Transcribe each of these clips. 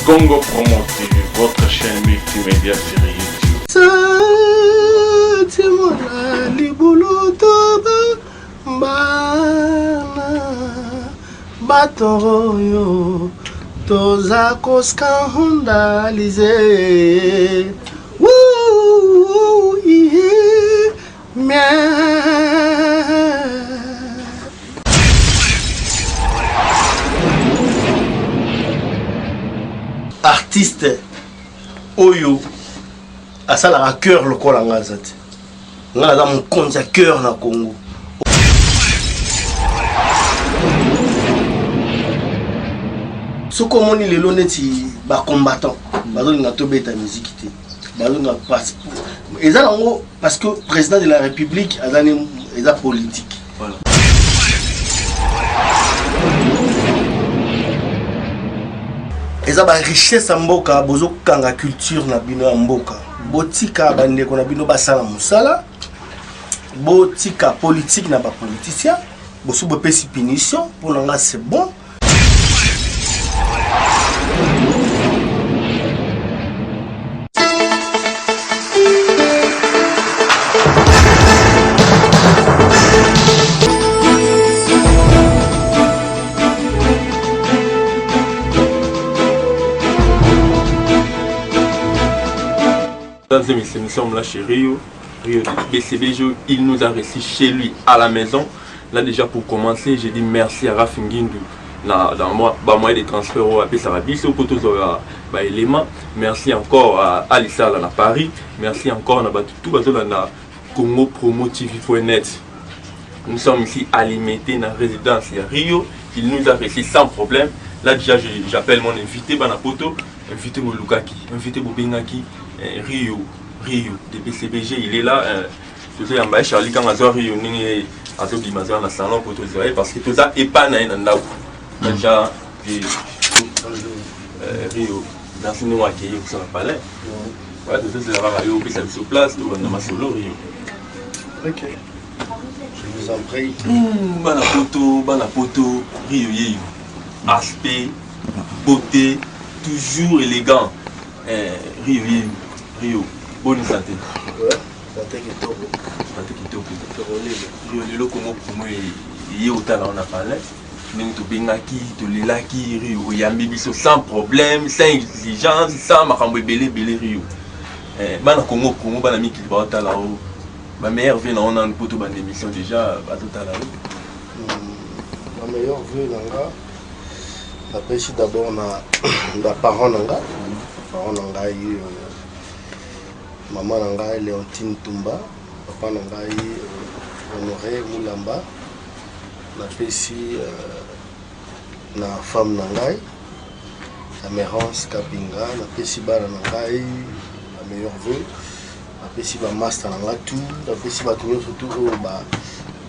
Congo Promo TV, votre chaîne multimédia sur YouTube. Timola libulu toba bana bato oyo toza koskandalize. Woo, yeah, Artiste oyo asalaka cœur lokola nga aza te. Nga naza mokonzi ya cœur na Congo. Soki omoni lelo neti ba combattant bazolinga tobeta miziki te, bazolinga eza nango parce que président de la République aza ne eza politique. Voilà. Eza ba richesse ya mboka, bozokanga culture na bino ya mboka. Botika bandeko na bino basala mosala, botika politique na ba politiciens, bosu bopesi punition mpo na nga c'est bon. Mesdames et messieurs, nous sommes là chez Rio, Rio de BCBG. Il nous a reçus chez lui à la maison. Là déjà pour commencer, j'ai dit merci à Rafi Ngindu na dans moi ba moyen de transfert oyo apesaka biso mpo tozwa ba élément. Merci encore à Alisala na Paris. Merci encore na bato tout bazolanda Congo Promo TV.net. Nous sommes ici à Limete na résidence ya Rio. Il nous a reçus sans problème. Là déjà j'appelle mon invité bana poto, invité bolukaki, invité bobengaki Rio, Rio de BCBG, il est là. Tozoyamba ye Charlie Kanga azwa Rio ndenge azobima aza na salon po tozwa ye parce que toza epa na ye na ndako. Déjà Rio, merci ndenge akei kosala palais. Voilà, tozozela kaka yo opesa biso place tobanda masolo Rio. Ok. Je vous en prie. Bana poto, bana poto, Rio yeyo. Aspect, beauté, toujours élégant. Rio yeyo, Rio, bonne santé. Ouais, santé kitoko. Santé kitoko. Rio lelo Congo promo ye otala on a parlé. Ndenge tobengaki, tolelaki Rio, oyambi biso sans problème, sans exigence, sans makambo ebele ebele Rio. Bana Congo promo, bana mikili baotala o. Ba meilleur vœu na ona nanu poto bande émission déjà bazotala o. Ba meilleur vœu na nga napesi d'abord na ba parents na nga, parents na ngai, maman na ngai Léontine Tumba, papa na ngai Honoré Mulamba, napesi na femme na ngai Amerance Kapinga, napesi bana na ngai ba meilleur vœu, napesi ba master na nga tout, napesi bato nyonso tout oyo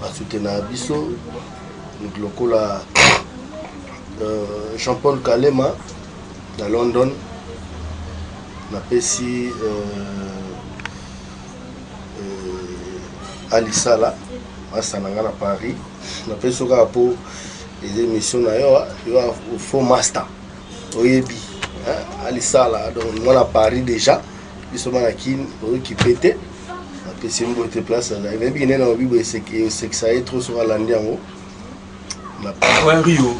basoutenaka biso lokola Jean-Paul Kalema na London, napesi Alisala master na nga na Paris, napesi kaka po eza émission na yo, yo faux master oyebi Alisala, donc nga na Paris déjà biso bana Kin oyoki te, napesi mbote place azali, nayebi nde na lobi esekisa ye trop soki alandi yango. Ouais Rio,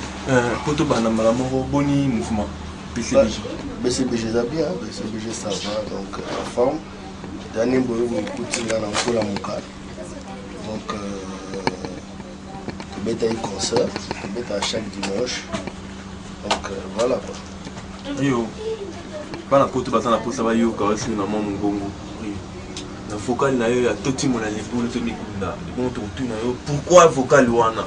po tobanda mbala moko boni mouvement BCBG. BCBG eza bien, BCBG ça va, donc en forme. Dernier boyo bokuti nga na nkola moka. Donc tobetaki concert, tobetaka chaque dimanche. Donc voilà quoi. Rio, bana poto baza na posa bayoka osi na mwa mongongo. Rio, na vocal na yo ya totimola libulu to mikunda, ebongo tokotuna yo pourquoi vocal wana?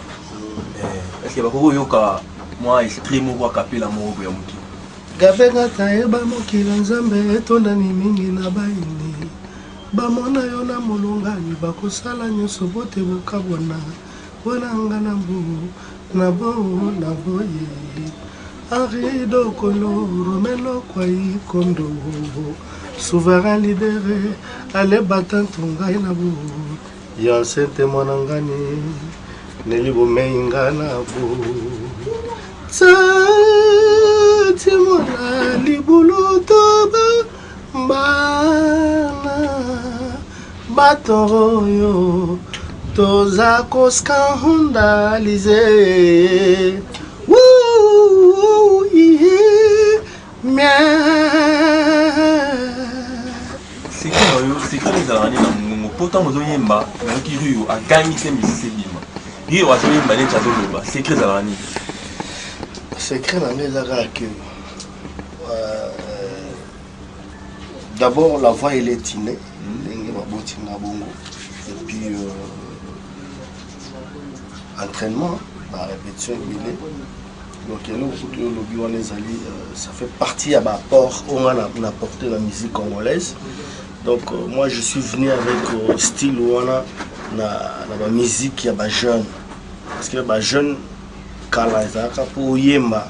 Est-ce que bakoki koyoka mwa esprit moko akapela moko ya moki? Gabenga tayeba mokili nzambe etondani mingi na bayini, bamona yo na molongani bakosala nyonso bote bokabwana mpona nga na mbu na bo na boye. Henri Dokolo, Romelo Kwai Kondo, souverain libéré, ale batantu ngai na bo ya sente mwana ngani neli bomei nga na bo. Tati mwana libulu. Bato oyo toza ko scandaliser. Ouh, mien. Secret na yo, secret ezalaka nini na mongongo? Mpo ntango ozoyemba, nayoki Rio agangi te, misisi ebima. Rio azoyemba neti azoloba. Secret ezalaka nini? Secret na ngai eza kaka que d'abord la voix, elle est innée, ndenge baboti nga bongo, et puis entraînement, barépétition ebele. Donc eloko kutu oyo olobi wana ezali, ça fait partie ya baapport oyo nga na apporté na musique congolaise. Donc moi, je suis venu avec style wana na bamusique ya bajeune, parce que bajeune kala ezalaka mpo oyemba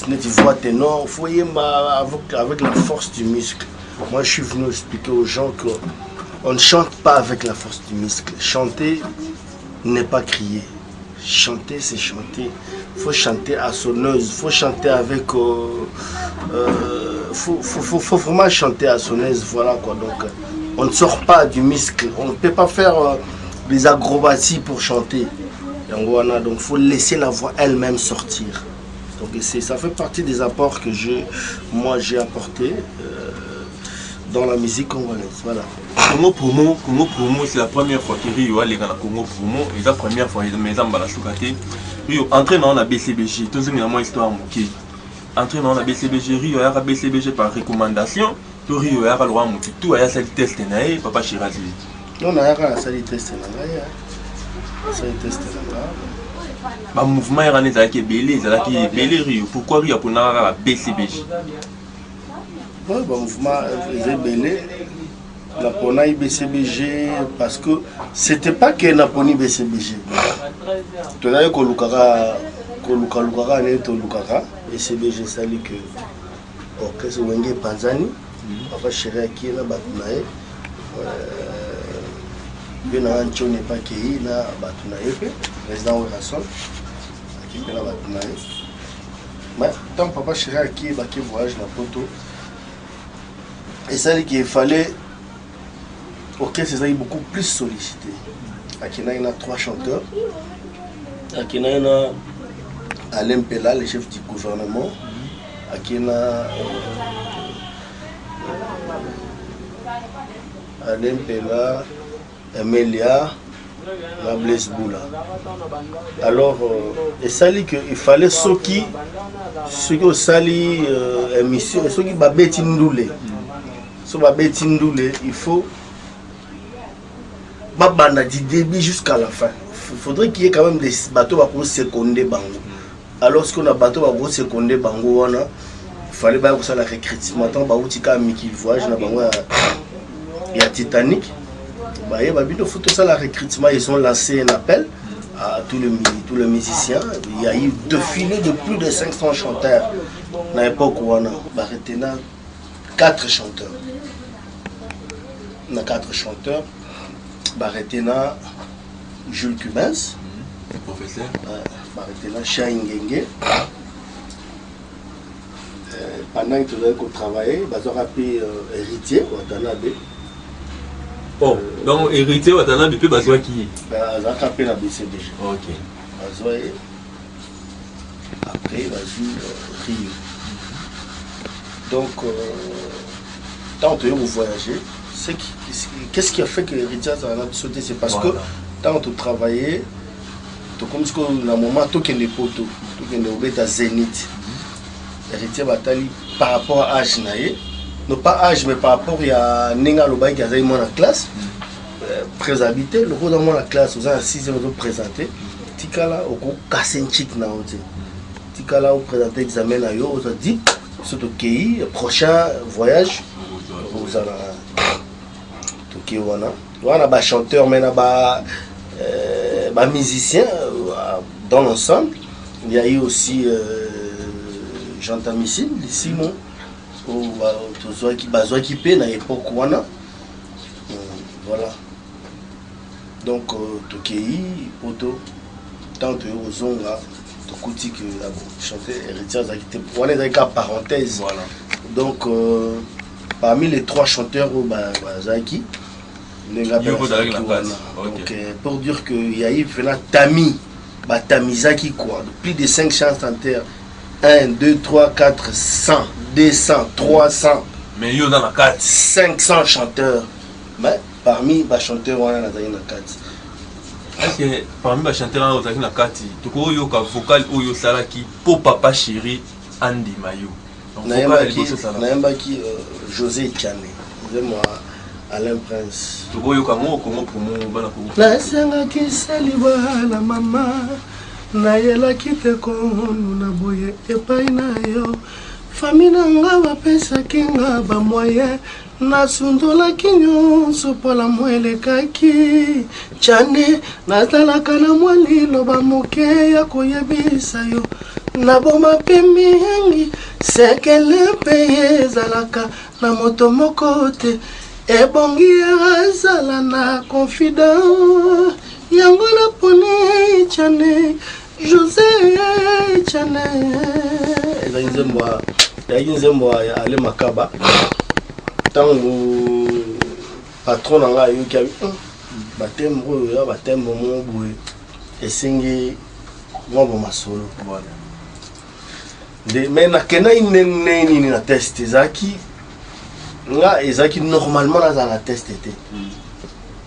neti voix ténor, faut yemba avec la force du muscle. Moi, je suis venu expliquer aux gens que on ne chante pas avec la force du muscle. Chanter n'est pas crier. Chanter, c'est chanter. Faut chanter à son aise, faut chanter avec faut vraiment chanter à son aise, voilà quoi. Donc on ne sort pas du muscle, on ne peut pas faire des acrobaties pour chanter. Yango wana. Donc faut laisser la voix elle-même sortir. Donc c'est ça fait partie des apports que je moi j'ai apporté dans la musique congolaise, voilà. Congo Promo, Congo Promo, c'est la première fois que Rio aleka na Congo Promo. Eza première fois, mais eza mbala suka te. Rio, entrée na BCBG, tozongi mwa histoire moke. Entrée na BCBG, Rio ayaka BCBG par recommandation to Rio ayaka lokwa motu tu aya asali test na ye, Papa Shirazi? Non, nayaka, nasali test na ngai, nasali test na ngai. Bamouvement yaka wana ezalaki ebele, ezalaki ebele. Rio, pourquoi Rio aponaka kaka BCBG? Ouais, bamouvement eza ebele. Napona BCBG parce que c'était pas que naponi BCBG, tozalaki kolukaka, kolukalukaka ndenge tolukaka. BCBG esali que orchestre Wenge epanzani, Papa Chéri akie na bato na ye, mpe na Ntioni epe akei na bato na ye, mpe président Werrason akei mpe na bato na ye. Mais ntango Papa Chéri akie, bake voyage na Poto, esali qu'il fallait orchestre ezalaki beaucoup plus sollicité. Akendaki na trois chanteurs: akendaki na Alain Mpela, le chef du gouvernement, akei na Alain Mpela, Emelia na Blaise Bula. Alors esali que il fallait soki osali émission, soki babeti ndule, so babeti ndule, il faut babanda du début jusqu'à la fin. Il faudrait qu'il y ait quand même des bateaux bakoseconder bango. Alors soki na bateau bakoseconder bango wana, fallait baya kosala recrutement. Ntango bauti kaka mikili, voyage na bango ya Titanic, bayeba bino, faut tosala recrutement. Ils ont lancé un appel à tous les musiciens. Il y a eu défilé de plus de 500 chanteurs na époque wana. Baretena quatre chanteurs. Na quatre chanteurs, baretena Jules Cubens, professeur, baretena Chai Ngenge. Pendant que tozali kotravaille, bazwaka mpe Héritier Watanabe. Oh, donc Héritier Watanabe mpe bazwaki ye? Azalaka mpe na BCBG. Bazwa ye, après bazwi Rio. Donc ntango toye kovoyager, qu'est-ce qui a fait que Héritier azala na biso te? C'est parce que ntango totravaille, tokomi sikoyo na moment tokende Poto, tokende kobeta Zénith, Héritier batali par rapport à âge na ye, non pas âge, mais par rapport ya ndenge alobaki, azali mwana classe, très habité. Lokola oza mwana classe, oza na 6e, ozoprésente, tikala okokase ncike na yo te, tikala oprésente examen na yo, oza di so tokei prochain voyage ozala. Tokei wana wana, bachanteur, mais na bamusicien dans l'ensemble, il y a eu aussi Jean Tamisine Lisimo oyo tozwaki, bazwaki mpe na époque wana. Voilà. Donc tokei Poto. Ntango toyei kozonga, tokuti ke chanteur Héritier azalaki te. Wana ezalaki kaka parenthèse. Donc parmi les trois chanteurs oyo bazalaki, Ndenge Yo mpo ozalaki na wana. kati. Ok. Donc pour dire que yayi vena tami batamisaki quoi, plus de 5 chanteurs, 1, 2, 3, 4, 100, 200, 300, Mais yo oza na kati. 500 chanteurs, mais parmi bachanteurs wana nazali na kati. Est-ce que parmi bachanteurs wana ozalaki na kati, tokoyoka vocal oyo osalaki mpo Papa Chéri andima yo? Donc, vocal ya Nayembaki liboso osalaki. Nayembaki José Tiane, nzembo ya Alain Prince. Tokoyoka yango Kongo Promo, bana Kongo. Nasengaki salibala mama, nayelaki te konuna boye epai na yo. Fami na nga bapesaki nga bamoyen, nasundolaki nyonso mpola mo elekaki. Tiane, nazalaka na mwa liloba moke ya koyebisa yo. Naboma mpe mingi sekele mpe ezalaka na moto moko te. Ebongi azala na confident. Yango naponi Tiane, José Tiane. Ezalaki nzembo ya Ale Makaba. Ntango patron na ngai ayoki, abi: "Batembre oyo ya batembre moko boye esengi mwa bo masolo." Nde mais nakendaki ndenge nini na test? Ezalaki nga, ezalaki normalement nazala na test te.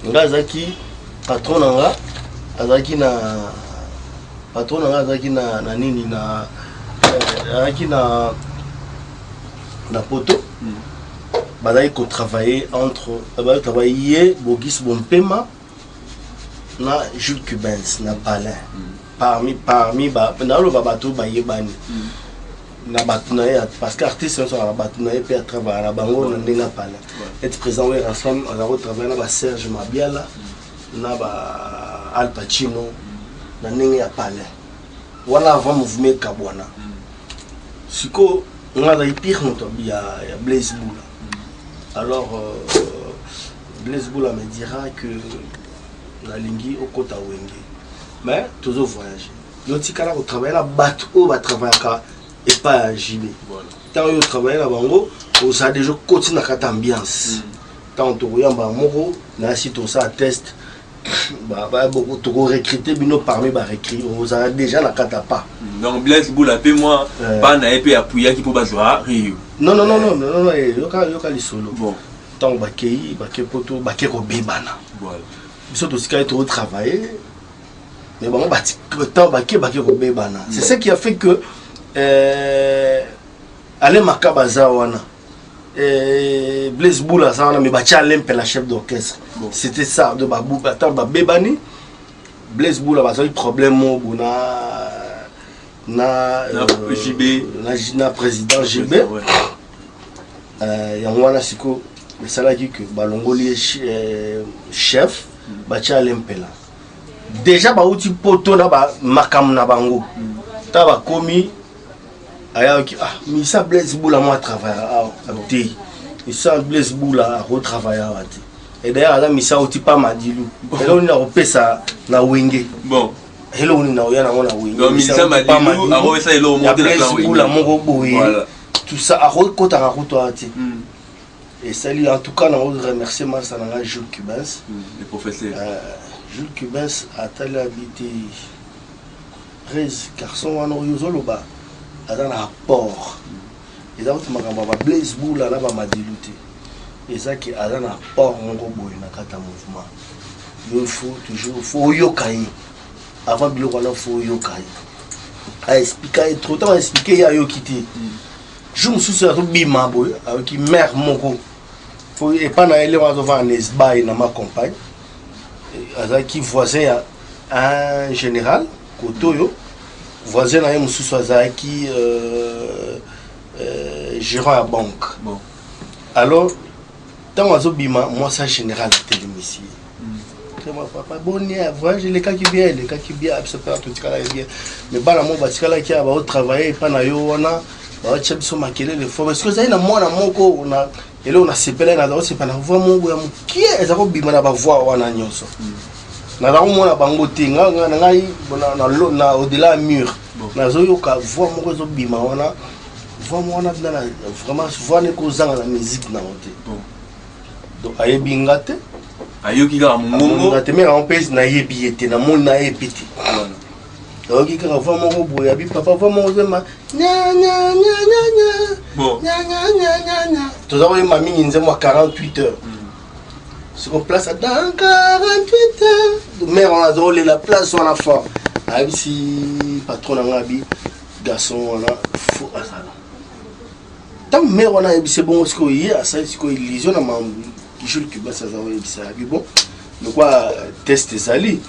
Nga azalaki patron na nga, azalaki na patron na nga, azalaki na nini, na azalaki na poto. Bazalaki kotravailler entre, bazalaki kotravailler ye Bogis Bompema na Jules Cubens na Palin. Parmi naloba bato bayebani na bato na ye, parce que artiste nyonso na bato na ye mpe atravaille na bango na ndenge ya Palin. Neti président Werrason aza kotravaille na baSerge Mabiala na ba Al Pacino na ndenge ya Palin wana avant mouvement ekabwana. Sikoyo nga azali pire moto ya Blaise Bula. Alors Blaise Bula me dira que nalingi okota Wenge, mais tozo voyage, yo tikala kotravaille na bato oyo batravaillaka epai ya JB. Ntango oyo otravaille na bango, ozala déjà okoti na kati ambiance. Ntango tokoyamba moko nayasi, tosala test, tokorecrute bino parmi barecrue, ozala déjà na kati ya pas. Donc Blaise Bula mpe mwa bana ye mpe apuyaki mpo bazwa Rio. Non, non, non, non, non, non, yoka, yoka lisolo. Ntango bakei, bake poto, bake kobebana. Biso tosikali totravaille, mais bango ntango bake kobebana. C'est ce qui a fait que Alain Makaba aza wana, Blaise Bula aza wana, mais batia Alain Mpela chef d'orchestre. Bon. C'était ça de ntango babebani, Blaise Bula bazwaki problème moko bo na Na JB. Na président JB. Yango wana sikoyo esalaki ke balongoli ye chef, batia Alain Mpela. Déjà bauti poto na makambo na bango. Ntango bakomi, ayaki: "Ah, misa Blaise Bula mo atravaille awa te, misa Blaise Bula akotravaille awa te. Et d'ailleurs aza misa auti pa Madilu, eloko nini akopesa na Wenge? Eloko nini nakoya nango na Wenge?" Donc Misa Misa auti pa Madilu akopesa eloko ya moko te na Blaise clan Bula Wenge. moko boye. Tout ça akokotaka kutu awa te. Esali en tout cas nango remercier masa na ngai Jules Cubens. Le professeur. Jules Cubens atali, abi te prese garçon wana oyo ozoloba aza na apport. Eza kuti makambo ya baBlaise Bula na baMadilu te, eza ke aza na apport moko boye na kati ya mouvement. Yo faut toujours, faut oyoka ye avant biloko wana, faut oyoka ye. Aexplika ye trop, ntango aexplike ye, ayoki te. Jour mosusu azobima boye, ayoki mare moko fo epa na ye lero azovanda na esbaye na ma compagne. Azalaki voisin ya un général kote oyo, voisin na ye mosusu azalaki gérant ya banque. Alors ntango azobima, mwasi ya général atelemisi ye: "Papa, boni voyage? Elekaki bien?" "Elekaki bien, biso mpe totikalaki bien, mais bana moko batikalaki awa, baotravaille epa na yo wana, baotia biso makelele fo parce que ezali na mwana moko na eloko nasepelaki, naza kosepela na voix moko ya mokie eza kobima na bavoix wana nyonso. Naza komona bango te, na ngai na au-delà ya mur, nazoyoka voix moko ezobima wana. Voix moko wana na vraiment voix wana ekozanga na musique nango te." Donc ayebi nga te. Ayoki kaka mongongo. Te, mère yango mpe nayebi ye te, namoni nayebi te. Ayoki kaka voix moko boye, abi papa, voix moko ozemba nya nya nya nya nya nya nya nya nya nya. Toza koyemba mingi nzembo ya 48 heures. Siko place dans 48 heures, mère wana azokolela place wana fort. Ayebisi patron na nga, abi garçon wana fo azala. Ntango mère wana ayebisi bongo, sikoyo ye asali sikoyo illusion na mambo Jules Cubas aza koyebisa, abi bon, lokwa test ezali,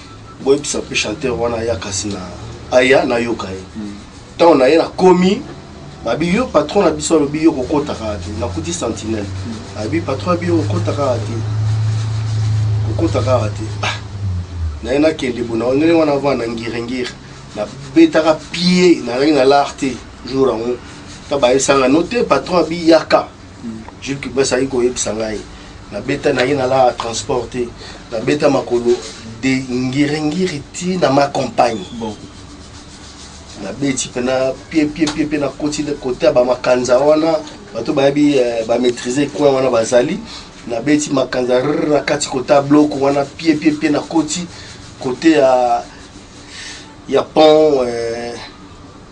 boyebisa mpe chanteur wana aya, kasi na aya nayoka ye. Ntango na ye nakomi, babi yo patron na biso alobi yo kokota kaka te. Nakuti sentinelle, abi patron abi yo kokota kaka te, kokota kaka te. Ah, naye nakende bona ndenge wana vana na Ngiri-Ngiri, nabetaka pied, nazalaki na lar te jour yango. Ta bayesanga no te, patron abi yaka. Jules Cubas ayaki koyebisa ngai, nabeta naye na la transport te, nabeta makolo de Ngiri-Ngiri ti na Ma Campagne. Nabeti mpena pied pied pied mpe nakoti kote ya bamakanza wana, bato bayebi bamaîtrise coin wana bazali. Nabeti makanza rr na kati kota bloko wana, pied pied pied, nakoti kote ya pont,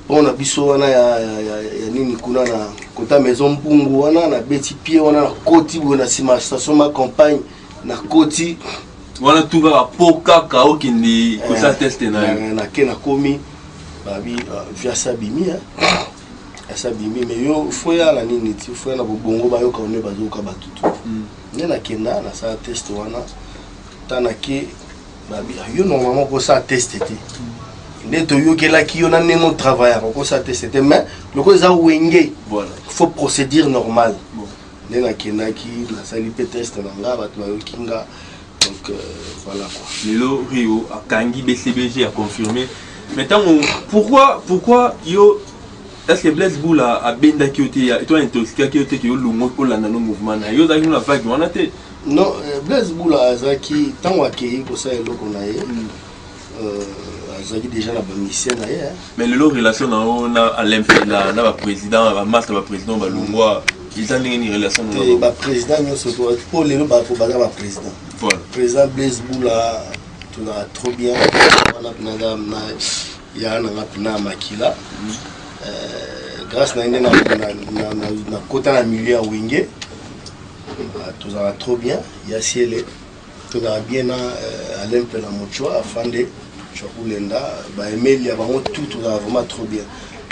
pont na biso wana ya nini kuna na kota maison Mpungu wana. Nabeti pied wana, nakoti boye na nsima ya station Ma Campagne, nakoti. Wana tu kaka po kaka okende kosala test na yo. Nake, nakomi, babi vi asa bimi, asa bimi, mais yo foya na nini ti foya na bobongo, bayoka one bazoyoka batutu. Nde nakenda nasala test wana. Ta nake, babi yo normalement okosala test te, nde toyokelaki yo na ndenge otravaillaka, okosala test te, mais lokola eza Wenge, faut procédure normale. Nde nakendaki, nasali mpe test na nga, bato bayoki nga. Donc voilà quoi. Lelo Rio akangi BCBG, a confirmé. Mais ntango pourquoi yo, est ce que Blaise Bula abendaki yo te to intoxikaki yo te ke yo lungo olanda no mouvement na ye? Yo ozalaki na vague wana te? Non, Blaise Bula azalaki, ntango akei kosala eloko na ye, azalaki déjà na bamusicien na ye. Mais lelo relation na yo na Alain Mpela, na baprésident, bamaster, baprésident balongwa, eza ndenge nini relation? Te, baprésident nyonso mpo lelo bato baza baprésident. Président Blaise Bula, tozalaka trop bien wana mpena na ya nanga mpena ya makila. Grâce na ye nde nakota na milieu ya Wenge. Tozalaka trop bien ya siele, tozalaka bien na Alain Mpela, Mochwa, Afande Chakulenda, baemeli ya bango tout, tozalaka vraiment trop bien.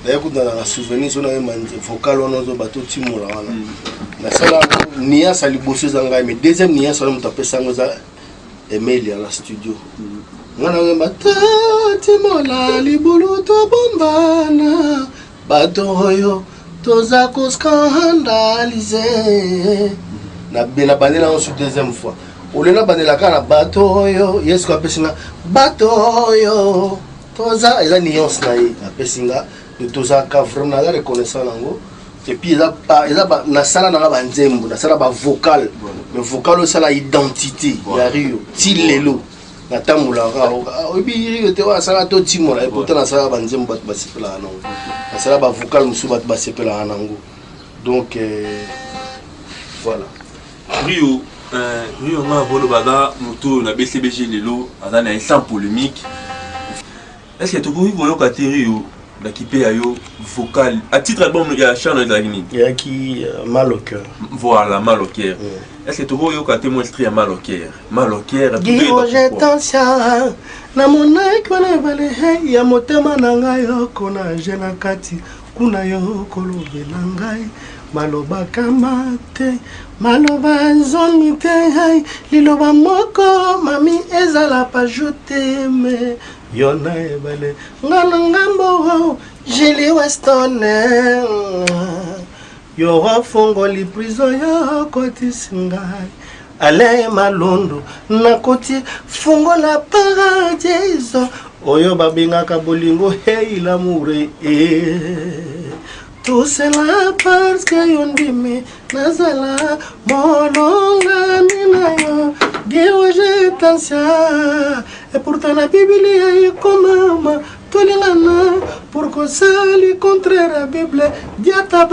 D'ailleurs kutu na souvenir so nayemba vocal wana ozo bato timola wana, nasala nuance ya liboso eza ngai, mais deuxième nuance wana moto apesa yango eza Emelia na studio. Nga nayemba timola libulu tobombana, bato oyo toza koscandaliser. Na bandela yango sur deuxième fois, ole nabandela kaka na bato oyo, yesu apesi nga bato oyo toza, eza nuance na ye apesi nga. Tozalaka vraiment, naza reconnaissant nango. Et puis eza nasala nanga banzembo, nasala bavocal, mais vocal oyo esala identité ya Rio ti lelo. Natambolaka, oyebi Rio te oyo asala to timola, et pourtant nasala banzembo bato basepelaka nango, nasala bavocal mosusu bato basepelaka nango. Donc voilà. Rio, Rio nga volo baza moto oyo na BCBG lelo aza na ye sans polémique. Est ce que tokoki koyoka te Rio bakipe ya yo vocal à titre album ya chano ezalaki nini? Eyaki Mal au cœur. Voilà, Mal au cœur. Est ce que tokoki koyoka te mo esprit ya Mal au cœur, Mal au cœur? Guy Roger Tensia, namonaki wana ebale ya motema na ngai, okona je na kati kuna, yo kolobela ngai maloba kama te, maloba zomi te, liloba moko mami ezala pa je t'aime. Yo na ebale, nga na ngambo, Julie Weston, yo wafongoli prison, yo okotisi ngai Alain Malundu, nakoti fungola paradiso oyo babengaka bolingo. Hey, l'amour, tout cela parce que yo ndimi nazala molongani na yo. Guy Roger Tensia, et pourtant na Bibilia ekomama tolingana, pour kosali contraire ya Bible diatabau.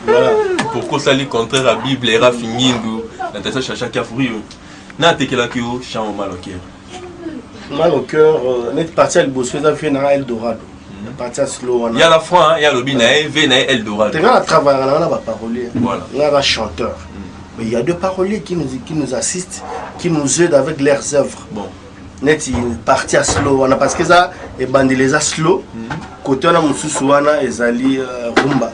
Voilà, pour kosali contraire ya Bible, era fingindu. Natasha Chacha Kiafu Rio. Na atekelaki yo chant mal au cœur. Mal au cœur, neti parti ya liboso eza vie nanga Eldorado. Parti ya slow wana. Ya la franc, ya lobi na ye, vie na ye Eldorado. Te nga na travaillaka nanga na baparolier. Voilà. Nga aza chanteur. Mais il y a deux paroliers qui nous assistent, qui nous aident avec leurs œuvres. Bon. Neti parti ya slow wana parce que eza ebandeli, eza slow. Côté wana mosusu wana ezali rumba.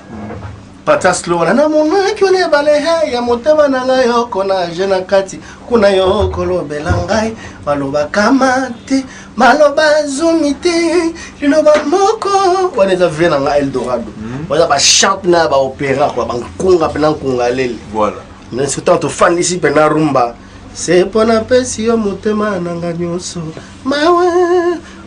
Parti ya slow wana, namonaki wana ebale he ya motema na ngai, yoko na je na kati kuna, yo kolobela ngai maloba kama te, maloba zumi te, liloba moko wana eza vie na ngai Eldorado. Wana bachante na baopéra kua, bankunga mpena nkunga lele. Voilà. Mais surtout tofandisi mpena rumba, se mpo napesi yo motema na nga nyonso. Mawe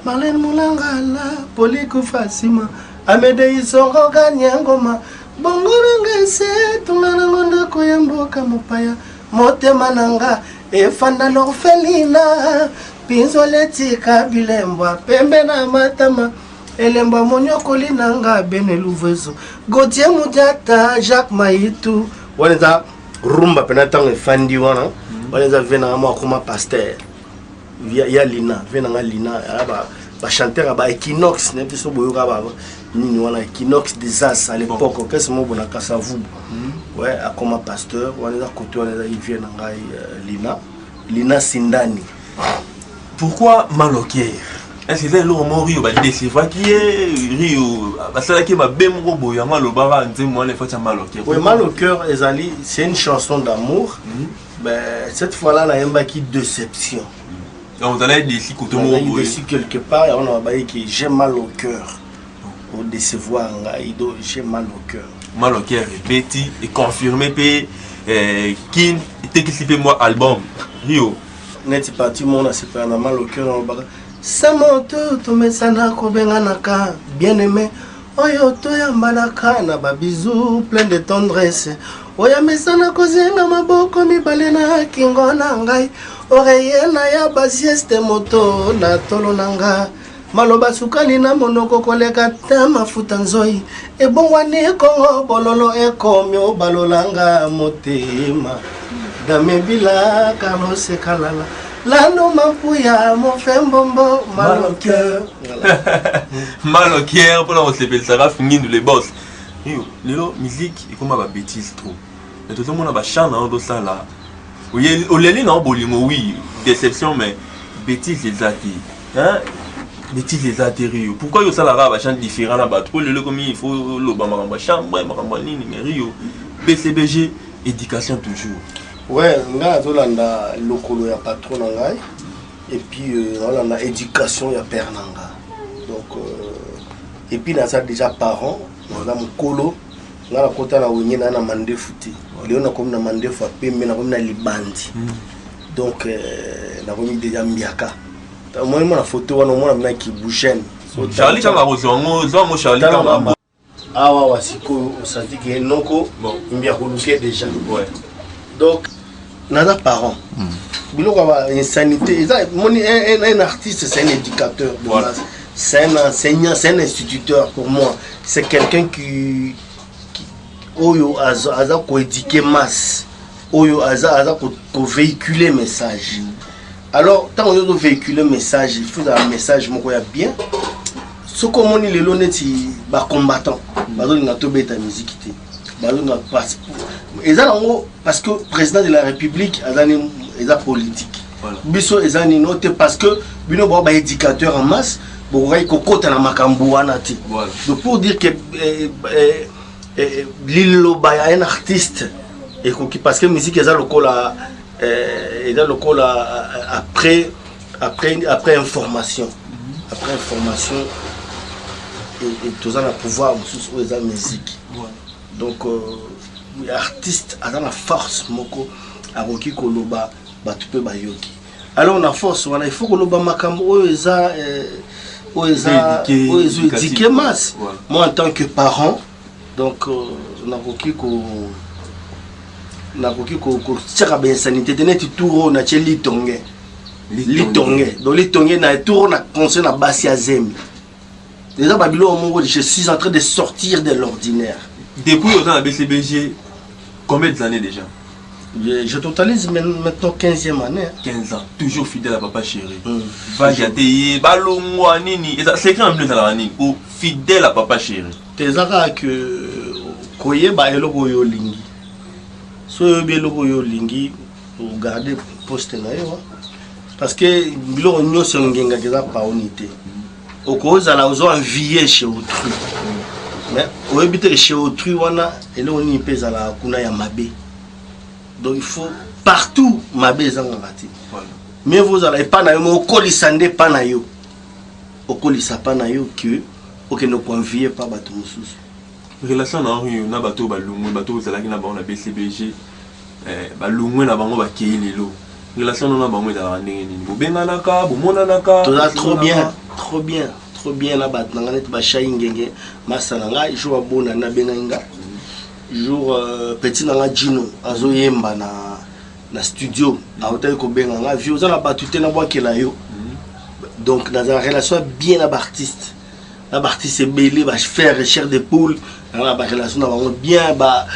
Marlene Mulangala polikufa nsima Amede Isongo ganyangoma bongo nanga ese tunga nango ndako ya mboka mopaya, motema na nga efanda na orphelinat, pinzoli etika bilembwa pembe na matama, elembo ya monyokoli na nga bene luvezo Gautier Mudiata Jacques Maitu. Wana eza rumba mpena ntango efandi wana. Wana eza vie nanga moko akoma pasteur ya Lina, vie nanga Lina ya bachanteur ya ba Equinox na biso. Boyoka ba nini wana, Equinox des As à l'époque, orchestre moko na Kasavubu. Ouais, akoma pasteur wana eza côté wana eza vie na ngai Lina, Lina Sindani. Pourquoi mal au cœur? Est-ce que eza eloko moko Rio badécevaki ye, Rio basalaki ye mabe moko boye, yango alobaka nzembo wana efati ya mal au cœur? Oui, mal au cœur ezali, c'est une chanson d'amour. Ben, cette fois-là nayembaki déception. Donc ozalaki déçu koto moko nazalaki boye. Déçu quelque part, yango na babayaki j'ai mal au cœur, odécevoir ngai, donc j'ai mal au cœur. Mal au cœur ebeti, econfirme mpe kin etekisi mpe mwa album Rio. Neti parti moko nasepela na mal au cœur, nalobaka samo to tomesana kobenganaka bien aimé oyo toyambanaka na babisous plein de tendresse, oyo amesana kozenga maboko mibale na kingo na ngai, oreille na ya basieste, moto na tolo na nga, maloba sukali na monoko koleka ta mafuta nzoi, ebongwani kongo bololo ekomi obalolanga motema, damebila Carlos Ekalala lano mampuya mofembombo mal au cœur. Voilà. Mal au cœur mpona kosepelisaka Fingindu le boss. Rio, lelo musique ekoma babêtise trop, mais tozomona bachant na yo tosala oleli na yo bolingo, oui, déception, mais bêtise eza te, hein? Bêtise eza te. Rio, pourquoi yo osalaka bachant différent na bato? Po lelo ekomi il faut oloba makambo ya chambre, makambo ya nini, mais Rio BCBG, éducation toujours. Ouais, ngai nazolanda lokolo ya patron na ngai et puis nazolanda éducation ya père na nga. Donc et puis naza déjà parent, naza mokolo. Ngai nakota na Wenge naa na mandefu te, lelo nakomi na mandefu ya pembe, nakomi na libandi. Donc nakomi déjà mbiaka. Omoni mona photo wana, omona mina kibu jeune. Charlie Kanga kozwa yango, zwa yango Charlie Kanga. Awa wa sikoyo osanti ke noko mbia koluke déjà. Donc naza parent, biloko ya ba insanité eza moni. Un artiste, c'est un éducateur de base, c'est un enseignant, c'est un instituteur. Pour moi, c'est quelqu'un qui oyo aza koéduquer masse, oyo aza kovéhiculer message. Alors ntango oyo ozovéhiculer message, il faut ezala message moko ya bien. Soki omoni lelo neti bacombattant bazolinga tobeta miziki te, bazolinga eza nango parce que président de la République aza ni eza politique. Biso eza nini o te, parce que bino bao baéducateur en masse bokokaki kokota na makambo wana te. Donc pour dire que liloba ya un artiste ekoki, parce que musique eza lokola après information, après information toza na pouvoir mosusu oyo eza musique. Donc artiste aza na force moko, akoki koloba, bato mpe bayoki. Alors na force wana, il faut koloba makambo oyo eza oyo eza oyo ezoéduquer masse. Moi, en tant que parent, donc nakoki kotiaka bainsanité te. Neti tour oyo natie litonge, litonge, donc litonge na tour oyo na conseil na basi ya zemi, eza babiloko moko, je suis en train de sortir de l'ordinaire. Depuis oza na BCBG, combien d'années déjà? Je totalise maintenant 15e année. 15 ans, toujours fidèle à papa chéri. Vague te ye balongwa nini, eza secret na bino, ezalaka nini o fidèle à papa chéri? Te, eza kaka ke koyeba eloko oyo olingi. So oyebi eloko oyo olingi, ogarde poste na yo, parce que biloko nyonso engengaka eza paoni te. Okozala ozo envie chez autrui, mais oyebi te chez autrui wana eloko nini mpe ezalaka kuna ya mabe. Donc il faut partout, mabe ezangaka te. Mieux vaut ozala epa na yo, mo okolisa nde epa na yo, okolisa pa na yo ke okende koenvie pa bato mosusu. Relation na oyo na bato oyo balongwe, bato oyo ozalaki na bango na BCBG, balongwe na bango, bakei lelo, relation na bango ezalaka ndenge nini? Bobenganaka, bomonanaka? Toza trop bien, trop bien, trop bien na bato na ngai, neti bashai ngenge, masa na ngai. Jour abona, nabengaki nga jour petit na nga Jino azoyemba na studio, autaki kobenga nga: "Vieux, oza na bato te, nabwakela yo." Donc naza relation bien na baartiste, na baartiste ebele, bafaire chair de poule, naza na barelation na bango bien. Ba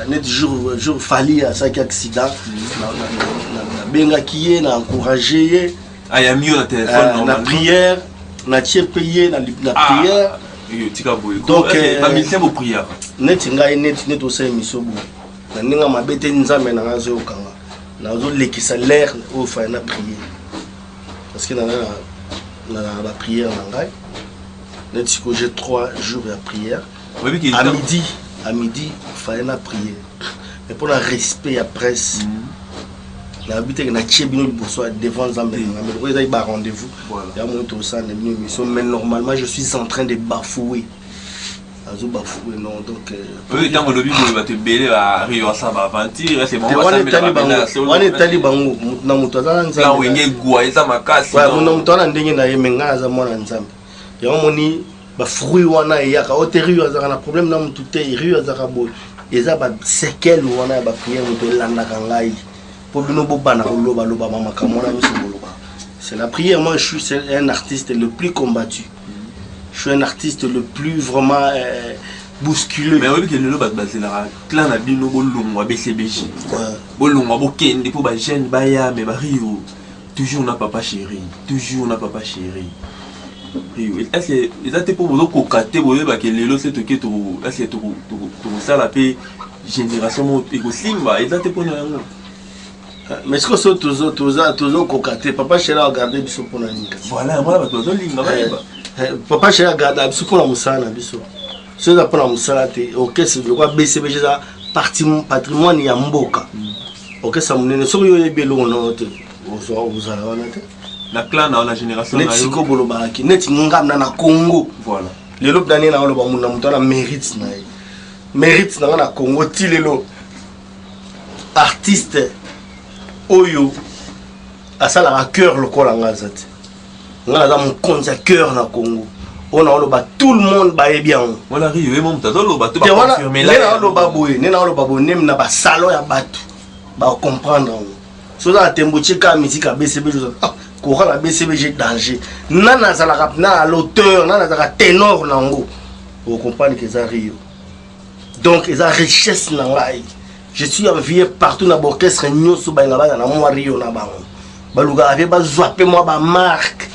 neti jour Fally asalaki accident, nabengaki ye, na encourage ye. Ayami yo na téléphone? Na prière, natie mpe ye na prière. Tika boye. Donc bamusicien bopriaka? Neti ngai, neti osala émission boye na ndenge mabe te, Nzambe na ngai azoyokanga, nazolekisa l'air oyo fallait na prier, parce que naza na baprière na ngai. Neti sikoyo j'ai 3 jours ya prière. À midi, à midi fallait na prier, mais mpona respect ya presse, nayebi teke natie bino liboso devant Nzambe na ngai, mais lokola ezali ba rendez-vous ya moi, tosala na bino émission, mais normalement je suis en train de bafouer, azo bafouer non. Donc Oyo ntango olobi boye, bato ebele bario asala baaventure. Wana etali bango na moto aza na Nzambe. Egwa eza makasi. Na moto wana ndenge na ye, me ngai aza mwana Nzambe. Yango moni bafruit wana eyaka o te. Rio azalaka na problème na motu te, Rio azalaka boye, eza basekele wana ya baprière moto elandaka ngai mpo bino bobanda kolobaloba bamakambo wana nyonso boloba. C'est la prière. Moi, je suis un artiste le plus combattu, je suis un artiste le plus vraiment bousculé. Mais oyebi ke lelo bato bazelaka clan na bino, bolongwa BCBG, bolongwa, bokende mpo bajeune baya, mais bario toujours na papa chéri, toujours na papa chéri. Rio, est-ce eza te mpo bozokoka te boyebake lelo se toke, est-ce tokosala mpe génération moko ekosimba? Eza te mpona yango? Mais sikoyo so tozokoka te, papa chéri agarde biso mpona nini? Voilà, yango wana bato bazolinga bayeba. Papa chéri agarde biso mpona mosala na biso. So eza mpona mosala te, orchestre lokwa BCBG eza patrimoine ya mboka, orchestre monene. Soki yo oyebi eloko nango te, ozala wana te. Na clan na na génération. Neti sikoyo bolobaki neti ngamna na Congo. Lelo mpe nani naoloba na moto wana mérite na ye, mérite na nga na Congo ti lelo, artiste oyo asalaka chœur lokola nga aza te. Nga naza mokonzi ya chœur na Congo oyo naoloba, tout le monde bayebi yango. Wana Rio ye mo moto azoloba to? Te, wana nde naoloba boye, nde naoloba boye, nde na basalon ya bato bacomprendre yango. So oza na tembo, tie kaka musique ya BCBG, ah, chorale ya BCBG danger. Nani azalaka na l'auteur, nani azalaka ténor nango, ocomprendre ke eza Rio. Donc eza richesse na ngai. Je suis envié partout na baorchestre nyonso, balinga baza na mwa Rio na bango, balukaka mpe bazwa mpe mwa bamarque.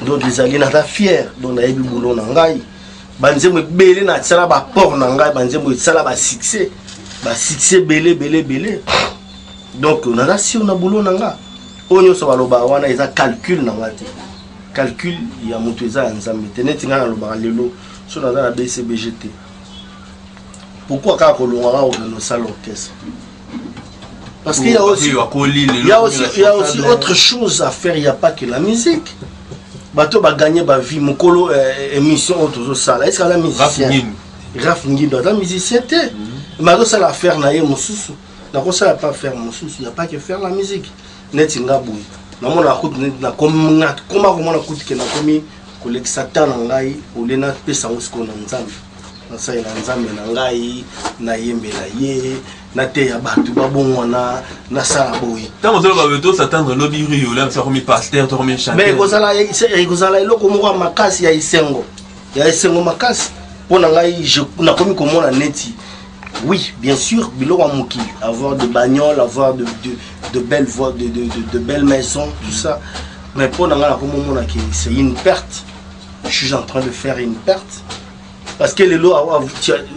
Donc ezali, naza fier. Donc nayebi boulot na ngai, banzembo ebele nasala, baport na ngai, banzembo esala basuccès, basuccès ebele ebele ebele. Donc naza sûr na boulot na nga. Oyo nyonso balobaka wana eza calcul na nga te. Calcul ya moto eza ya Nzambe te. Neti ngai nalobaka lelo, so naza na BCBG te, pourquoi kaka kolongwa, kaka kokende osala orchestre? Parce qu'il y a aussi, il y a aussi autre chose à faire, il n'y a pas que la musique. Bato bagagné ba vie mokolo émission oyo tozosala, est-ce que aza musicien? Raf Ngindo aza musicien te, mais azosala affaire na ye mosusu. Nakosala pas affaire mosusu, y a pas que faire la musique. Neti nga boye, namona kutu nakoma komona kutu ke nakomi kolekisa temps na ngai, olie napesa yango sikoyo na Nzambe, nasalela Nzambe na ngai, nayembela ye, nateya bato babongwana, nasala boye. Ntango ozoloba boye, tosatendre lobi Rio la biso akomi pasteur to akomi chanteur? Mais ekozala eloko moko ya makasi, ya esengo, ya esengo makasi mpo na ngai. Nakomi komona neti Oui, bien sûr, biloko ya mokili, avoir de bagnoles, avoir de belles voies, de belles maisons, tout ça. Mais mpo na ngai, nakomomona ke c'est une perte. Je suis en train de faire une perte parce que lelo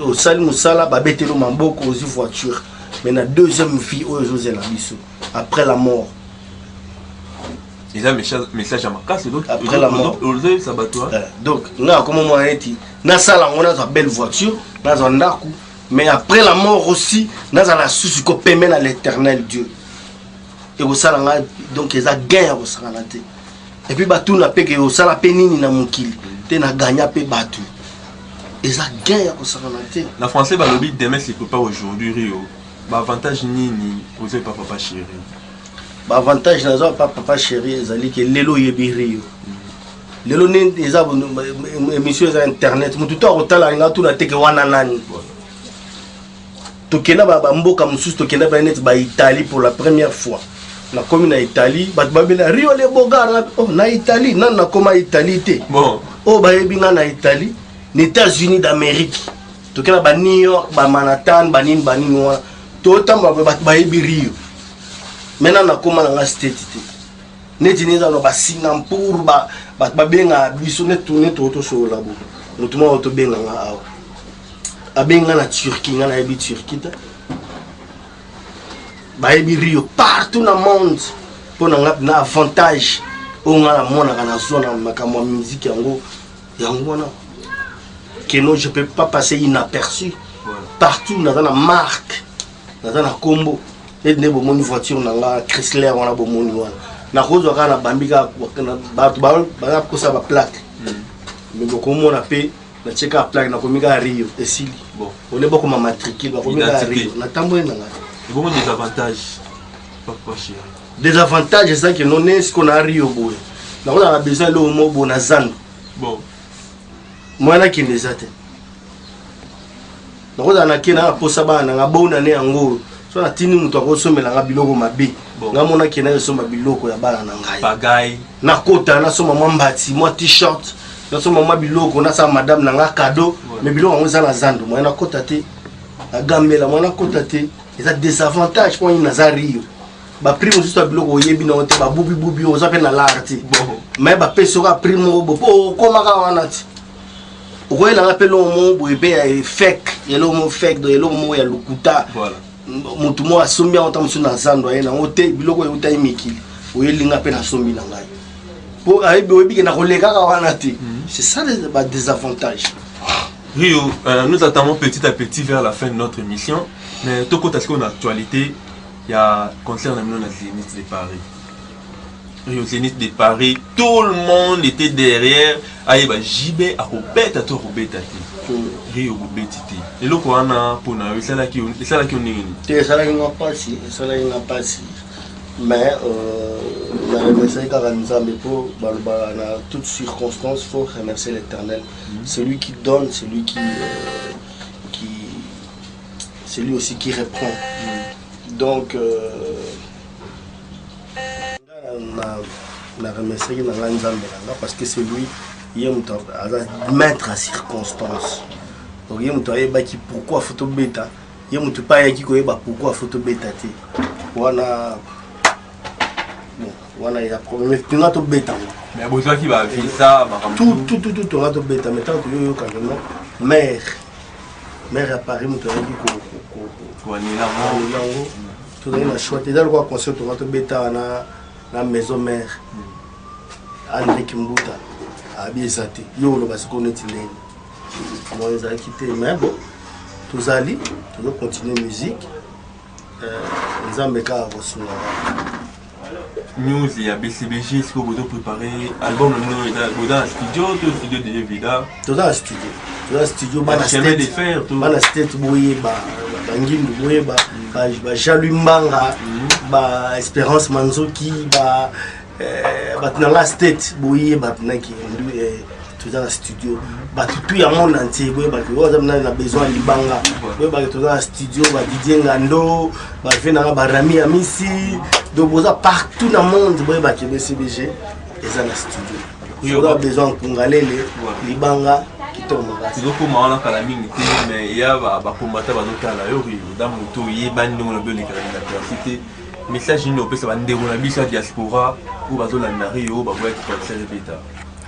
osali mosala, babeteli maboko, ozwi voiture, mais na deuxième vie oyo ezozela biso après la mort. Eza message ya makasi. Après la mort. Ozoyebisa bato. Donc nga akomomona neti nasala yango, nazwa belle voiture, nazwa ndako, mais après la mort aussi nazala susu kopeme na l'Éternel Dieu. Ekosala ngai, donc eza gain ya kosakana te. Et puis batuna mpe ke osala mpe nini na mokili te, na ganya mpe bato, eza gain ya kosakana te. Na français balobi: "Demain se prépare aujourd'hui." Rio, baavantage nini ozwi pa Papa Chéri? Baavantage nazwa pa Papa Chéri ezali ke lelo oyebi Rio. Lelo nde eza émission, eza internet, motu to akotala alinga tuna teke wana nani. Tokenda bamboka mosusu, tokenda ba neti baItalie. Pour la première fois nakomi na Italie, bato babela Rio le Bogar. Oh, na Italie nani nakoma Italie te. Bon. Oyo bayebi nga na Italie, na États-Unis d'Amérique, tokenda ba New York, baManhattan, banini banini wana, totambola boye, bato bayebi Rio. Maintenant nakóma na nga state te, neti nde eza na baSingapour, bato babengaka biso neti tosolola bo motu moko tobenganga awa, abenga na Turquie, nga nayebi Turquie te. Bayebi Rio partout na monde. Mpo na nga, na avantage oyo nga namonaka nazwa na makambo ya musique, yango yango wana keno je peux pas passer inaperçu partout. Naza na marque, naza na kombo. Neti nde bomoni voiture na nga Chrysler wana, bomoni wana, nakozwa kaka na bambi kaka bato baza kosa baplaque, mais bokomona mpe natie kaka plaque, nakomi kaka Rio, esili. Ole bakoma matricule, bakomi kaka Rio, natamboli na ngai. Ebongo désavantage, Papa Chéri? Désavantage ezaki no ne siko na Rio boye, nakozala na besoin eloko moko boye na zando. Bon. Moya nakende eza te. Nakozala nakende na posa bana nanga bona ne yango oyo, so natindi moto akosomelanga biloko mabe. Nga mona kende esomba biloko ya bana na ngai. Bagai. Nakota, nasomba mwa mbati, mwa t-shirt, nasomba mwa biloko, nasala madame na nga cadeau, mais biloko yango eza na zando, moya nakota te. Nagambela, moya nakota te. Eza désavantage mpo nini? Naza Rio, baprix mosusu ya biloko oyebi nango te, babubibubi, oza mpe na lar te, mais bapesi oka prix moko bo mpo okomaka wana ti okoyelanga mpe eloko moko boye mpe ya fake, eloko moko fake, donc eloko moko ya lokuta. Motu moko asombi yango ta mosusu na zando, aye nango te, biloko eutaki mikili, oyelinga mpe nasombi na ngai mpo ayebi, oyebi ke nakolekaka wana te. C'est ça ba désavantage. Rio, nous attendons petit à petit vers la fin de notre émission, mais tokota sikoyo na actualité ya concert na bino na Zénith de Paris. Rio, Zénith de Paris, tout le monde était derrière ayeba JB akobeta to akobeta te. Rio, bobeti te. Eloko wana mpona yo esalaki yo ndenge nini? Te, esalaki nga mpasi, esalaki nga mpasi, mais na remercier kaka Nzambe mpo balobaka na toute circonstance faut remercier l'Éternel. Celui qui donne, celui qui celui aussi qui reprend. Donc na remerciaki na ngai Nzambe na nga parce que c'est lui, ye moto aza maître à circonstance. Donc ye moto ayebaki pourquoi faut tobeta, ye moto mpe ayaki koyeba pourquoi faut tobeta te. Wana bon, wana ya problème, tonga tobeta ngo. Mais bozwaki bavisa, makambo? Tout, tout, tout, tout, tonga tobeta, mais ntango toyoyoka vraiment maire ya Paris, moto ayaki koanela. Yango, tozali na choix te. Eza lokola concert tonga tobeta wana na Maison Mère, André Kimbuta abi eza te. Yo oloba sikoyo neti ndenge bon ezalaki te, mais bon, tozali tozocontinue musique, Nzambe kaka kosungaka. News ya BCBG, sikoyo bozo préparé album na bino, boza na studio to studio déjà vida? Toza na studio, toza na studio. Bana chemin de fer to? Bana state boyeba, bangindu boyeba, baJalui Mbanga, ba Espérance Manzoki, ba bato na nga state boyeba mpinaki toza na studio. Bato tu ya monde entier boyebaki oyo aza na besoin ya libanga, boyebaki toza na studio. BaDidier Ngando, bave nanga, baRami ya misi, donc boza partout na monde, boyebaki BCBG eza na studio. Oza besoin nkungalele libanga. Kitoko makasi. Tozokoma wana kala mingi te, mais ya bacombattants bazotala yo. Oza moto oyebani ndenge olobi, olekaka na persi te. Message nini opesa bandeko na biso ya diaspora oyo bazolanda Rio, oyo baboyaki concert ebeta?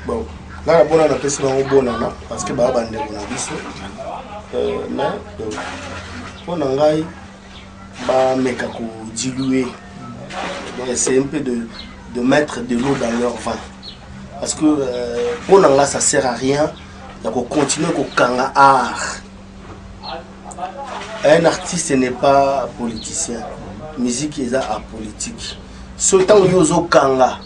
Bon, nga na bona, napesi bango bonana parce que baa bandeko na biso. Mais mpo na ngai, bameka kodiluer, donc essayer un peu de mettre de l'eau dans leur vin, parce que mpo na nga, ça sert à rien ya kocontinue kokanga art. Un artiste n'est pas politicien. Musique eza apolitique. So ntango yo ozokanga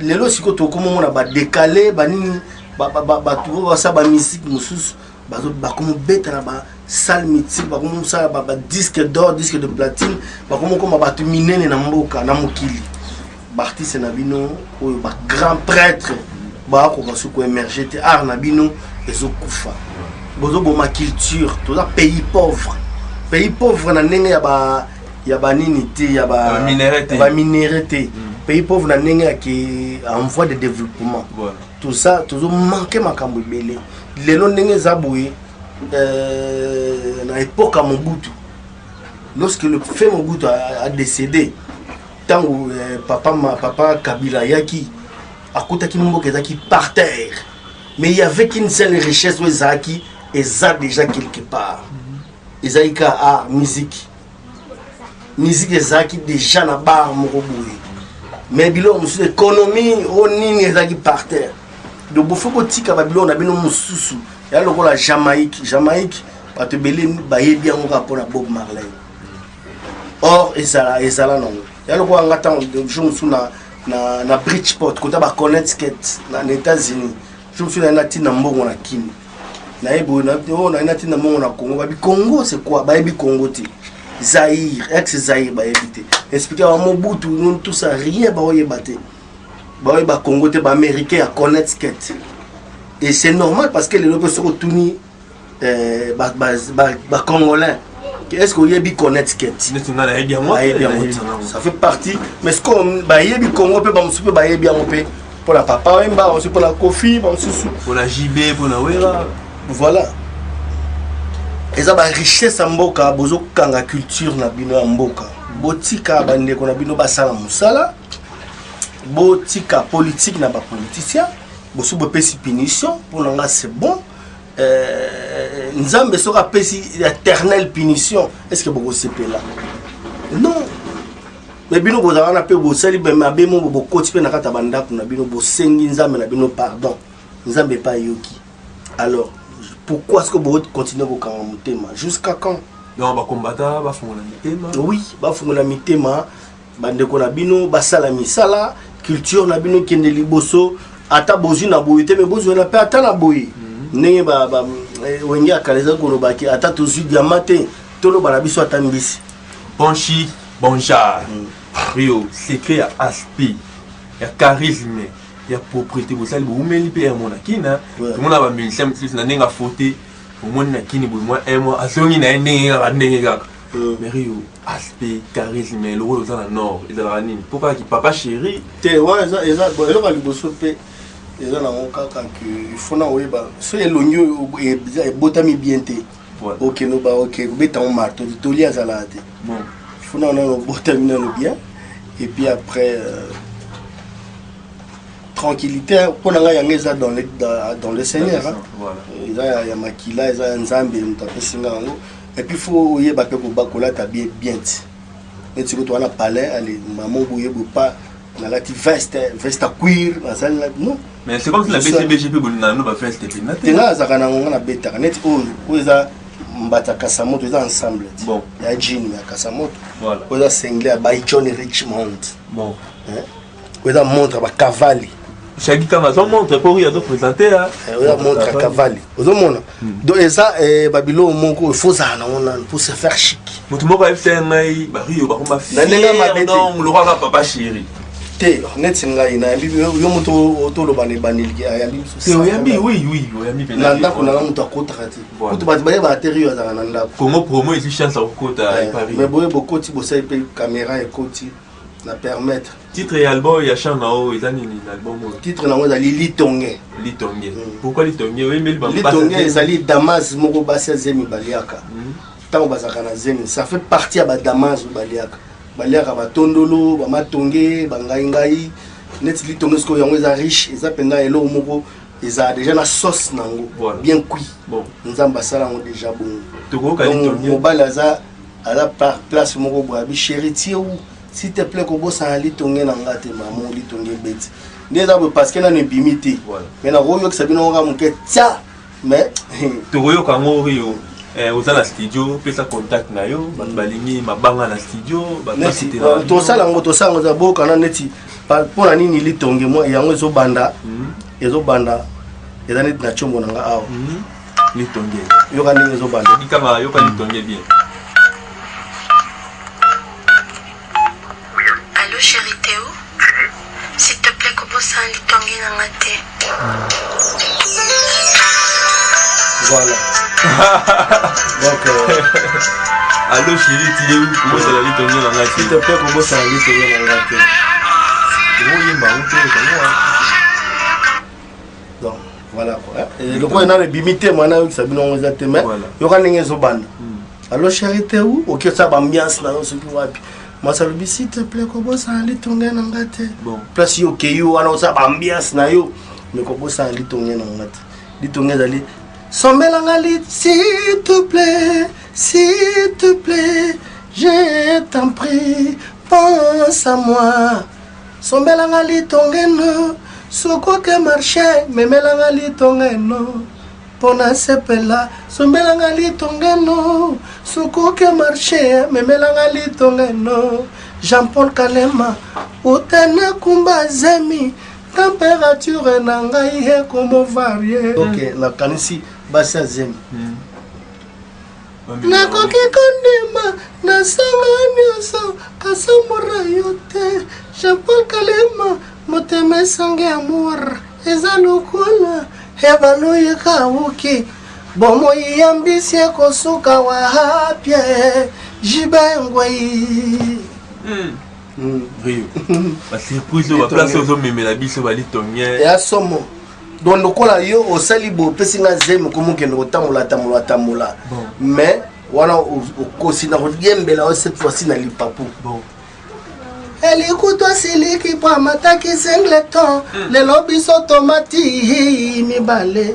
lelo, sikoyo tokomomona badécalé banini, bato oyo basala bamusique mosusu, bakomobeta na basalle mythique, bakomosala badisque d'or, disque de platine, bakomokoma bato minene na mboka, na mokili. Baartiste na bino oyo bagrand prêtre bakoka soki koémerger te. Art na bino ezokufa, bozoboma culture. Toza pays pauvre, pays pauvre na ndenge ya ba ya banini te, ya baminerais te, pays pauvre na ndenge ya ke en voie de développement. Tout ça, tozomanke makambo ebele. Lelo ndenge eza boye, na époque ya Mobutu, lorsque le feu Mobutu a décédé, ntango papa Kabila ayaki, akutaki mboka ezalaki par terre, mais il y avait qu'une seule richesse oyo ezalaki, eza déjà quelque part, ezalaki ka art, musique. Musique ezalaki déjà na bar moko boye, mais biloko mosusu, économie oyo nini, ezalaki par terre. Donc bofo botika babiloko na bino mosusu ya lokola Jamaïque. Jamaïque, bato ebele bayebi yango kaka mpona Bob Marley. Or ezala nango ya lokola nga. Ntango jour mosusu na Bridgeport, kota ba Connecticut na États-Unis, jour mosusu naye natinda mbongo na Kini, nayebi oyo naye natinda mbongo na Congo, babi Congo c'est quoi? Bayebi Congo te. Zaïre, ex Zaïre, bayebi te. Expliquer ba Mobutu, tout ça, rien, baoyeba te. Baoyeba Congo te, baaméricain ya Connecticut. Et c'est normal, parce que lelo mpe soki otuni bacongolais: est ce que oyebi Connecticut? Nayebi yango. Bayebi yango te. Ça fait partie. Mais ce que bayebi Congo mpe, bamosusu mpe bayebi yango mpe mpona Papa Wemba, bamosusu mpona Kofi, bamosusu mpona JB, mpona Wera. Voilà, eza barichesse ya mboka. Bozokanga culture na bino ya mboka. Botika bandeko na bino basala mosala, botika politique na bapoliticien. Bosu bopesi punition, mpo na nga c'est bon. Nzambe soki apesi éternelle punition, est ce que bokosepela? Non. Mais bino bozala wana mpe bosali mabe mo, bokoti mpe na kati ya bandako na bino, bosengi Nzambe na bino pardon, Nzambe epai ayoki. Alors pourquoi est ce que bokontinue kokanga motema? Jusqu'à quand? Donc bacombattants bafungola mitema. Oui, bafungola mitema. Bandeko na bino basala misala, culture na bino ekende liboso. Ata bozwi na boye te, me bozwela mpe ata na boye. Ndenge Wenge ya kala eza kolobaki, ata tozwi diamant te, toloba na biso ata mbisi. Bon chic, bon genre. Rio, secret ya aspect ya charisme, ya propriété, bosali boumeli mpe ya mona kina. Tomona bamusicien mosusu na ndenge afote, omoni na Kini boye, mwa un mois, azongi na ye ndenge kaka, ndenge kaka. Mais Rio, aspect, charisme lokola oza na nord, ezalaka nini? Mpo kaka papa chéri? Te, wana eza bon. Eloko ya liboso mpe eza nango kaka ke il faut na oyeba so elongi oyo ebotami bien te. Okende ba oke kobetango marteau, toli azalaka te. Il faut na nano obotami nano bien et puis après, tranquillité. Mpo na ngai, yango eza dans le Seigneur, hein. Eza ya makila, eza ya Nzambe moto apesi nga yango. Et puis faut oyeba mpe kolata bien, bien ti neti sikoyo toza na palais. Ale mama boye boye pa nalati veste ya cuir, nazali non. Mais c'est comme si la BCBG mpe bolinga no baveste mpenza. Te, nga azalaka nango, nga nabetaka neti oyo eza mbata ya Kasamoto, eza ensemble ti. Ya jean ya Kasamoto. Oyo eza singlet ya by John Richmond. Hein? Oyo eza montre ya bacavali. Shagi kama azo montre mpo Rio azoprésente. Oyo eza montre ya Cavalli, ozomona. Donc eza babiloko moko, il faut ozala nango nanu pour se faire chic. Moto moko ayebisa ngai baRio bakoma Na ndenge ya mabe te. Donc lokola papa chéri. Te, neti ngai nayambi yo, moto toloba na ebandeli ayambi biso. Te, oyambi, oui, oyambi mpenza. Na ndako na nga, moto akotaka te. Kutu bato bayebaka te Rio azalaka na ndako. Congo Promo ezwi chance ya kokota Paris. Mais boye bokoti, bosali mpe caméra ekoti. Na permettre. Titre ya album ya chant na oyo eza nini na album oyo? Titre nango ezali Litonge. Litonge. Pourquoi Litonge? Oyembeli bango. Litonge ezali damas moko basi ya zemi baliaka. Ntango bazalaka na zemi, ça fait partie ya ba damas oyo baliaka. Baliaka batondolo, bamatonge, bangaingai. Neti litonge sikoyo yango eza riche, eza mpenza eloko moko ezala déjà na sauce nango, Voilà. bien cuit. Bon. Nzambe asala yango déjà bongo. Tokoyoka Donc, litonge. mobali aza aza par place moko boye abi chéri tie où s'il te plaît kobosana litonge na nga te mamo litonge ebeti nde eza boye parce que nano ebimi te. Voilà. Mais nakoyokisa bino kaka moke tia mais Tokoyoka yango Rio. Oza na studio, pesa contact na yo, bato balingi mabanga na studio, bato neti basitela bino. Tosala yango, tosala yango, eza bokana neti mpona nini litonge mwa yango ezobanda, ezobanda eza neti na tiombo na nga awa. Litonge. Yoka ndenge ezobanda. Likanga yoka litonge bien. Allô chérie Théo? S'il te plaît, kobosana litonge na nga te. Voilà, donc Allo chéri, tu es où? Kobosana litonge na nga s'il te. te plaît kobosana litonge na nga te. Oyemba yango mpe yoka yango. Donc voilà quoi. Lokola nano ebimi te, mwana ayokisa bino yango eza te, mais Voilà. yoka ndenge ezobanda. Allo chéri Théo, oki osala baambiance na yo soki wapi, mwasi alobi s'il te plaît kobosana litonge na nga te. Bon. Place yo okei wana osala baambiance na yo, mais kobosana litonge na nga te. Litonge ezali sombelanga li s'il te plaît, s'il te plaît, je t'en prie, pense à moi, sombelanga litonge no sokoke marché, memelanga litonge no mpo nasepela, sombelanga litonge no sokoke marché, memelanga litonge no. Jean-Paul Kalema utana kumba zemi, température na ngai ekomo varie. Ok, nakanisi basi ya zemi. Nakoki kondima nasanga nyonso kasamura yo te, Jean-Paul Kalema, motema esangi amour eza lokola ebaloyi kauki, bomoi ya mbisi ekosuka wapie jibe ngwei. Rio, basurprise oyo, baplace oyo ozomemela biso balitonge. Eya somo. Donc lokola yo osali boye, opesi nga zemi, komokende kotambola tambola tambola. Bon. Mais wana okosi na koyembela yo cette fois-ci na lipapu. Bon. Elikutu asiliki po amataki singleton, lelo biso tomati mibale,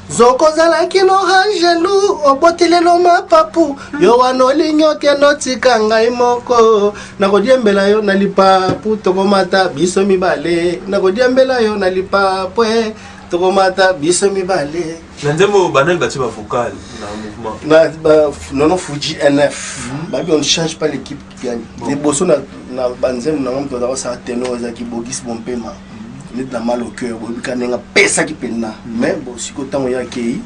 zokozalaki no angelu oboti lelo mapapu yo wana olingi okende otika ngai moko. Nakodiembela yo na lipapu, tokomata biso mibale, nakodiembela yo na lipapu e, tokomata biso mibale. Na nzembo banani batie bavocal na mouvement? Na ba, Nono Fuji NF babi on ne change pas l'équipe qui gagne. Liboso na banzembo nango moto azaka osala tenor ezalaki Bogis Bompema neti na mal au cœur, boyebi ndenge apesaki mpenza. Mais bon, sikoyo ntango ye akei,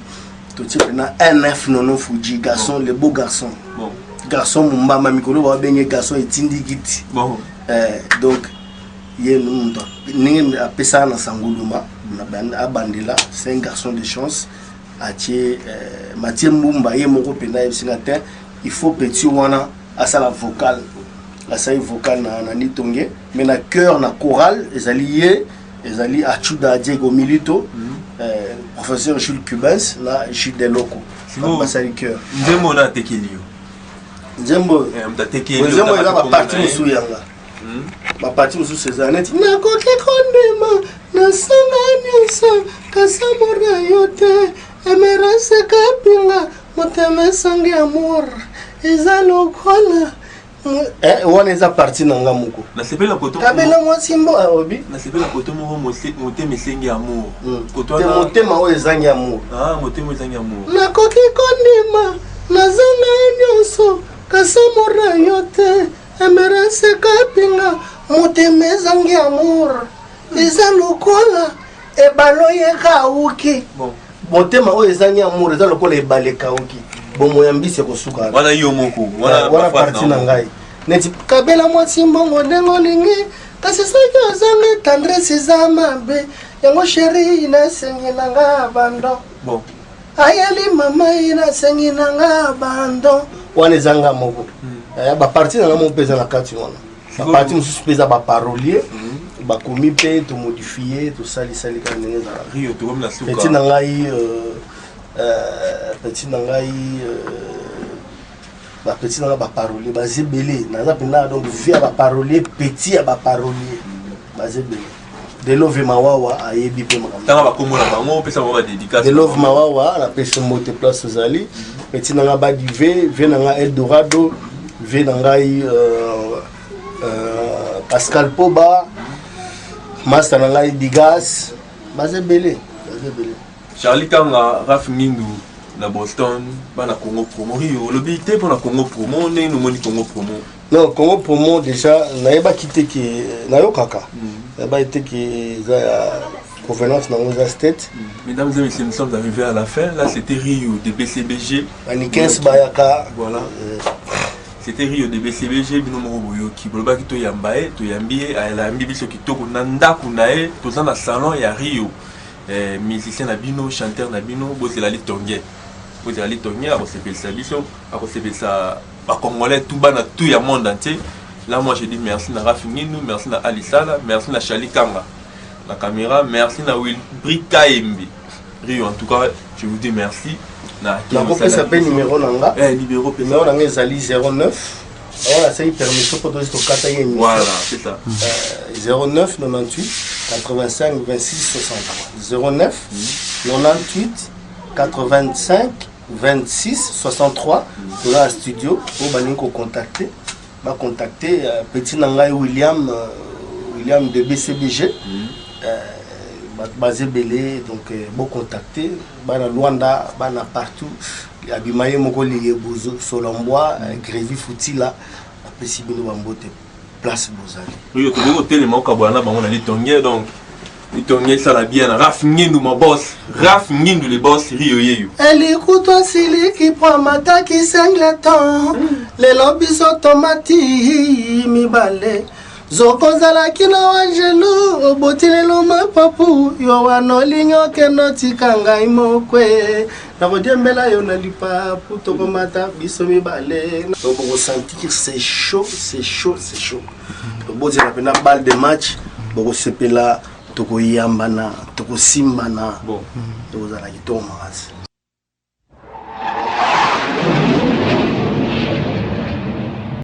totie mpenza NF Nono Fuji, garçon, le beau garçon. Bon. Garçon mombamba, mikolo babenge garçon etindiki ti. Bon. Donc ye moto ndenge apesaka na sanguluma abandela, c'est un garçon de chance. Atie Mathieu Mbumba ye moko mpenza ayebisinga te il faut petit wana asala vocal, asali vocal na litonge, mais na chœur, na chorale ezali ye, ezali Achuda Diego Milito, professeur Jules Cubens na Jules Deloko. Sikoyo- basali chœur. Nzembo na atekeli yo? Nzembo Moto atekeli yo, nzembo eza otaka baparti kombo na ye. mosusu yanga, baparti mosusu eza neti nakoki kondima nasanga nyonso kasamora yo te, emerase kapinga, motema esangi amour eza lokola wana eza parti na nga moko. Nasepela koto. Kabela mwasi mbo obi. Nasepela koto moko motema esengi amour. Koto te wana. Motema oyo ezangi amour. Ah, motema ezangi amour. Nakoki kondima nazanga nyonso kasamora yo te, emerase kapinga, motema ezangi amour eza lokola ebale oyo ekauki. Bon. Motema oyo ezangi amour eza lokola ebale ekauki, bomoi ya mbisi ekosuka. Wana yo moko? wana baphrase parti na yo. ngai neti kabela mwasi mbongo ndenge olingi, kasi soki ozangi tendresse eza mabe. Yango chéri nasengi na nga abandon. Bon. Ayeli mama ye nasengi na nga abandon, wana eza nga moko. Baparti na nga moko mpe eza na kati wana. Baparti mosusu mpe eza baparolier, bakomi mpe tomodifie, tosalisali kaka ndenge ezalaka. Rio, tokomi na suka. Petit na ngai, petit na ngai, bapetit na ngai baparolier baza ebele. Naza mpenza donc vie ya baparolier, petit ya baparolier baza ebele. Delove Mawawa ayebi mpe makambo. Tanga bakombo na bango, opesa bango badédicace. Delove Mawawa, napesi mbote place ozali. Petit na ngai Badive, vie na ngai Eldorado, vie na ngai Pascal Poba, master na ngai Digas, baza ebele, baza ebele. Charlie Kanga, Raf Ngindu na Boston, bana Congo Promo. Rio, olobi te mpona Congo Promo, ndenge nomoni Congo Promo? Non, Congo Promo déjà nayebaki te ke nayokaka, nayebaki te ke eza ya provenance nango eza State. Mesdames et messieurs, nous sommes arrivés à la fin. Là, c'était Rio de BCBG. Banikens bayaka. Voilà. C'était Rio de BCBG, bino moko boyoki. Bolobaki toyamba ye, toyambi ye, ayambi biso kitoko na ndako na ye, toza na salon ya Rio. Musicien na bino, chanteur na bino, bozela litonge. Bozela litonge, akosepelisa biso, akosepelisa bacongolais tout, bana tout ya monde entier. Là, moi, je dis merci na Rafi Ngindu, merci na Ali Sala, merci na Chali Kanga, la caméra, merci na Wilbri Kaembi. Rio, en tout cas, je vous dis merci. Na Nakopesa mpe numéro na nga. Numéro pesa. Numéro na nga ezali 09, awa nasali permission mpo tozi tokata ye émission. Voilà, c'est ça. 09 98 85 26 63, 09 98 85 26 63. Toza na studio. Oyo balingi kocontacte, bacontacte petit na ngai William, William de BCBG. Bato baza ebele, donc bocontacte bana Lwanda, bana partout. Abima ye moko Liyebuzo Solombwa, Grévi Futila, apesi bino bambote place bozali. Rio, tokoki kotelema, okabwana na bango na litonge. Donc litonge esala bien na Raf Ngindu, ma boss Raf Ngindu, le boss Rio yeyo. Elikutu asiliki po amataki singleton, lelo biso tomati mibale. Zokozalaki na wangelu, oboti lelo mapapu yo wana olingi okende otika ngai mokwe. Nakodiembela yo na lipapu, tokomata biso mibale. Donc bokosentir, c'est chaud, c'est chaud, c'est chaud. Tobozela mpena balle de match, bokosepela, tokoyambana, tokosimbana. Bon. Tokozala kitoko makasi.